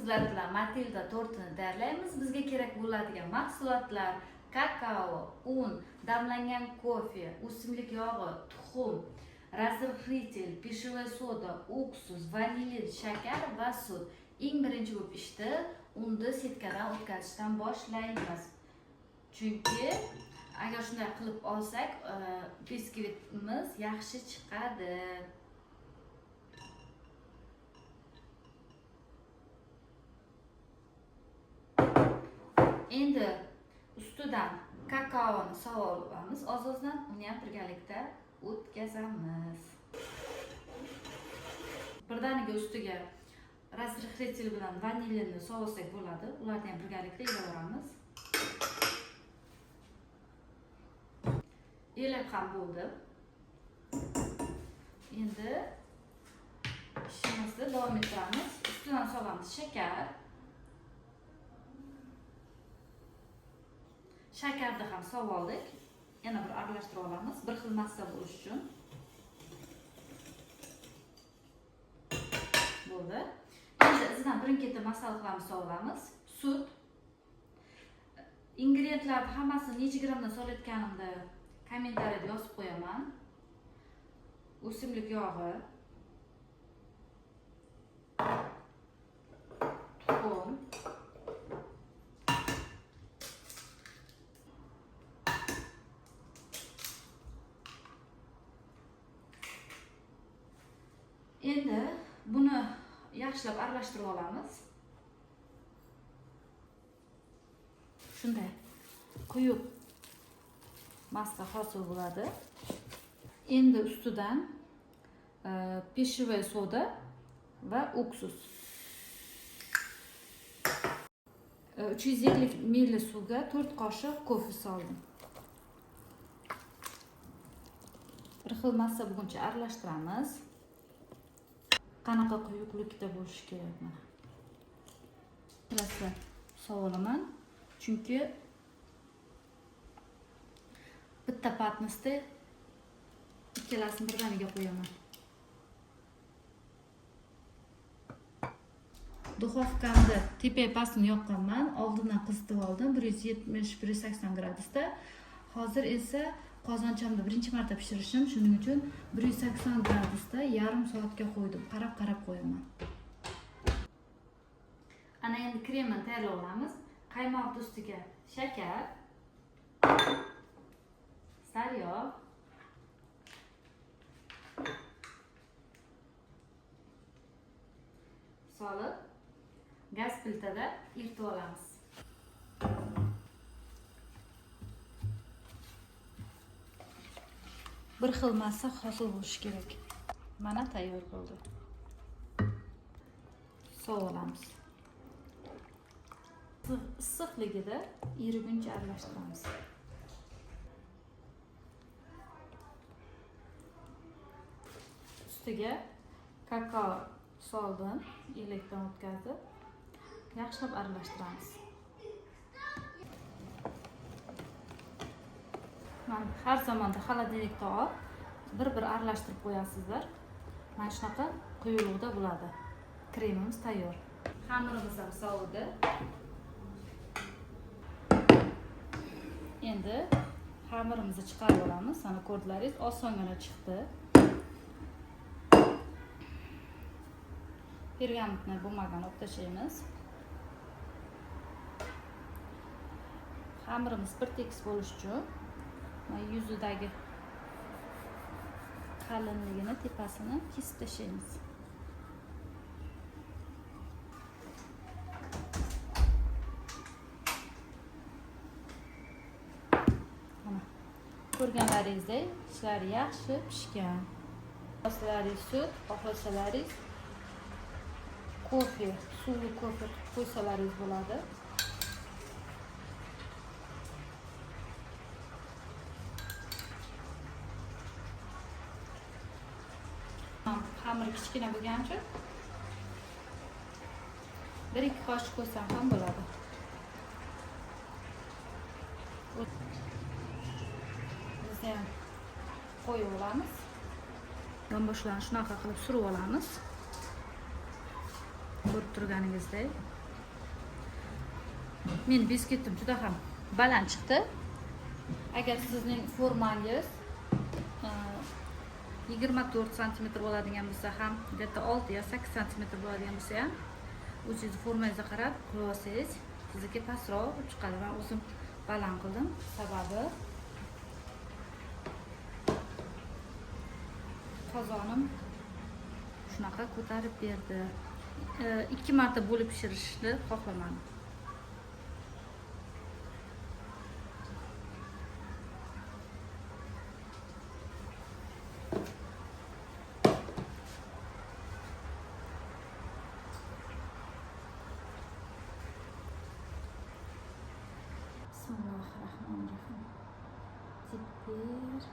sizlar bilan Matilda tortini tayyorlaymiz. Bizga kerak bo'ladigan mahsulotlar: kakao, un, damlangan kofe, o'simlik yog'i, tuxum, разрыхлитель, пищевая soda, уксус, vanilin, shakar va sut. Eng birinchi bo'lib ishni unni setkadan o'tkazishdan boshlaymiz. Chunki agar shunday qilib olsak, biskvitimiz yaxshi chiqadi. Endi ustidan kakaoni solib olamiz, oz-ozdan uni ham birgalikda o'tkazamiz. Birdaniga ustiga разрыхлитель bilan vanilinni solsak bo'ladi. Ularni ham birgalikda elaveramiz. Elab ham bo'ldi. Endi ishimizni davom ettiramiz. Ustidan solamiz shakar. Shakarni ham solib oldik. Yana bir aralashtirib olamiz, bir xil massa bo'lishi uchun. Bo'ldi. Endi izidan birin-ketin masalliqlarni solamiz. Sut. Ingrediyentlarni hammasini necha grammdan solayotganimni kommentariyada yozib qo'yaman. O'simlik yog'i, tuxum, endi buni yaxshilab aralashtirib olamiz. Shunday quyuq massa hosil bo'ladi. Endi ustidan пищевая soda va уксус. 350 ml suvga 4 qoshiq kofe soldim. Bir xil massa bo'lguncha aralashtiramiz. Qanaqa quyuqlikda bo'lishi kerak mana. Ikkalasini sovolaman, chunki bitta patnisda ikkalasini birdaniga qo'yaman. Duxovkamni tepa pastini yoqqanman, oldindan qizitib oldim 170-180 gradusda. Hozir esa qozonchamda birinchi marta pishirishim, shuning uchun 180 gradusda yarim soatga qo'ydim. Qarab-qarab qo'yaman. Ana endi kremini tayyorlab olamiz. Qaymoq ustiga shakar, sariyog', solib gaz plitada eritib olamiz. Bir xil massa hosil bo'lishi kerak. Mana tayyor bo'ldi. Sovib olamiz. Issiqligida eriguncha aralashtiramiz. Ustiga kakao soldim, elakdan o'tkazib, yaxshilab aralashtiramiz. Mana har zamonda холодильник da olib, bir-bir aralashtirib qo'yasizlar. Mana shunaqa quyuqda bo'ladi. Kremimiz tayyor. Xamirimiz ham sovidi. Endi xamirimizni chiqarib olamiz. Mana ko'rdilaringiz, osongina chiqdi. Pergamentni bo'lmagan olib tashlaymiz. Xamirimiz bir tekis bo'lishi uchun mana yuzidagi qalinligini tepasini kesib tashlaymiz. Mana ko'rganlaringizdek ishlari yaxshi pishgan. Xohlasalaringiz sut, xohlasalaringiz kofe, suvli kofe qilib qo'ysalaringiz bo'ladi. Xamir kichkina bo'lgani uchun 1-2 qoshiq qo'ysam ham bo'ladi. Biz ham qo'yib olamiz. Yonboshlarni shunaqa qilib surib olamiz. Ko'rib turganingizdek. Meni biskvitim juda ham baland chiqdi. Agar sizning formangiz 24 santimetr bo'ladigan bo'lsa ham, где-то 6 yo 8 santimetr bo'ladigan bo'lsa ham, o'zingizni formangizga qarab qilib olsangiz, sizniki pastroq bo'lib chiqadi. Men o'zim baland qildim, sababi qozonim shunaqa ko'tarib berdi. 2 marta bo'lib pishirishni xohlamadim. Bismillahirrahmanirrahim. Теперь